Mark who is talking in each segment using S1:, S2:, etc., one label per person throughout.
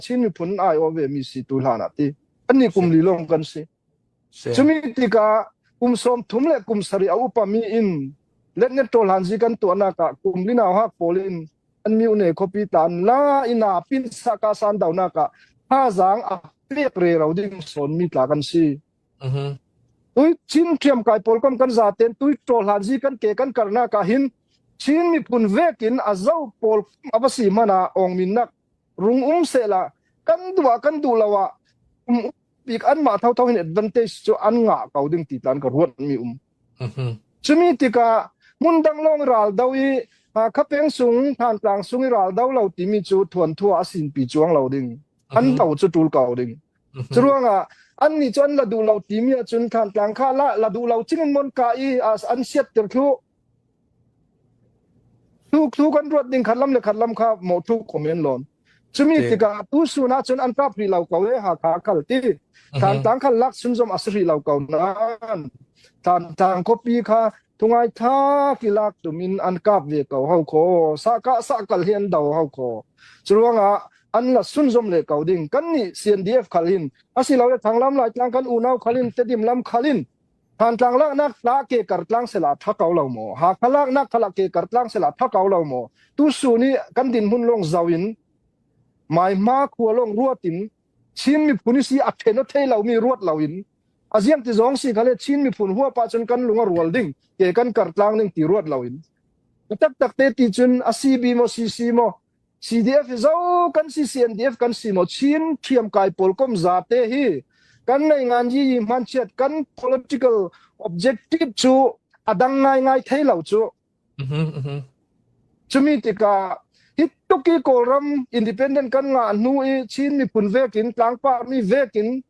S1: Chin miphun ai awh ve mi si tu hlan ah ti annih kum li lawng kan si. Cumi tikah kum 30 le kum 7 a upami in letnet ṭawlhanzi kan tuahnak ah kum li nau hak pawl in an mi une khuapi tan la ina pin saka san donak ah thazaang a pek re ro ding sawn mi tla kan si. Tui Chin ṭhiam kai pawl kom kan zaten tui ṭawlhanzi kan ke kan karnak ah hin Chin miphun vekin a zo pawl ava si mana ong min nak rung um sehla kan duh ah kan duh lo ah um bik anmah thotho hin advantage cu an ngah ko ding ti tlan ka ruat mi um. Cumi tikah hmun dang lawng ral do i Khapeng sung Thantlang sung i ral do lo timi cu thuan thua a sin pi chuang lo ding. An do cu tul ko ding. Curuangah an nih cu an la duh lo timi ahcun Thantlang kha la la duh lo cing in mon ka i an siat tir thlu. Thu thu kan ruat ding khat lam le khat lam kha mo thu comment lon. Chumi tikah tu sun ahcun an kap rih lo ko e Hakha khal ti. Thantlang khal lak sun zom a si rih lo ko nan. Thantlang khuapi kha thungai tha kilak tumin an kap ve ko ho kho. Sa ka sa kal hi an do ho kho. Curuangah an la sun zom le ko ding. Kan nih CNDF khal hin asilo le thanglam lai tlang kan unau khalin tedim lam khalin Thantlang laknak tla ke kartlang sela tha ko lo maw? Hakha laknak khala ke kartlang sela tha ko lo maw? Tu su nih kan dinhmun lawng zau in mai hma khua lawng ruat in Chin miphun si a then a thei lomi ruat lo in a ziang ti zong si khale Chin miphun huap ahcun kan lung a rual ding ke kan kartlang ning ti ruat lo in tak tak te ti cun a CB maw CC maw CDF hi zo kan si CNDF kan si maw Chin thiamkai pawl kom zate hi kan nei ngan yi yi hmanchiat kan political objective cu a dang ngai ngai thei lo cu cumi tikah hi tuki Kawlram independent kan ngah hnu i Chin miphun vekin tlangpar mi vekin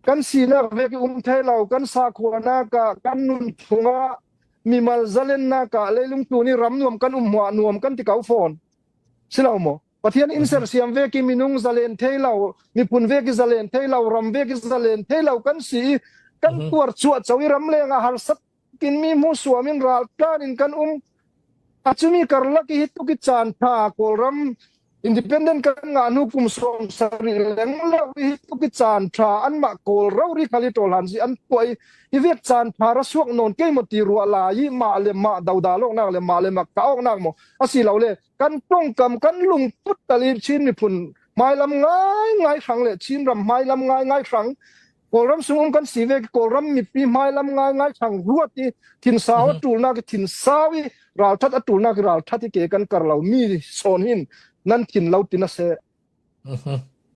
S1: kan sinak vek i um thei lo kan sakhuanak ah kan nunphung ah mimal zalennak ah leilung tu nih ram nuam kan um hmuah nuam kan ti ko fawn silo maw Pathian in sersiam ve ki minung zalen thei lo miphun ve ki zalen thei lo ram ve ki zalen thei lo kan si i kan tuar chuah cho i ram leng ah harsat tin mi hmu suam in raltlan in kan um acumi karlak hi tuki caan tha Kawlram independent kan ngah hnu kum 70 leng lo hi tuki caan tha anmah Kawl ro ri khali tol han si an tuah i hi vek caan tha ra suak non kei mo ti ruah la i mah le mah doda lok nak le mah le mah ka ok nak mo asi lo le kan tongkam kan lungput tal i Chin miphun hmailam ngai ngai hrang le Chin ram hmailam ngai ngai hrang Kawlram sung um kan si ve Kawlram mipi hmailam ngai ngai thang ruat i thinsau a ṭulnak i thinsau i ralṭhat a ṭulnak i ralṭhat i ke kan kar lo mi sawn hin nan thin lo tin a seh.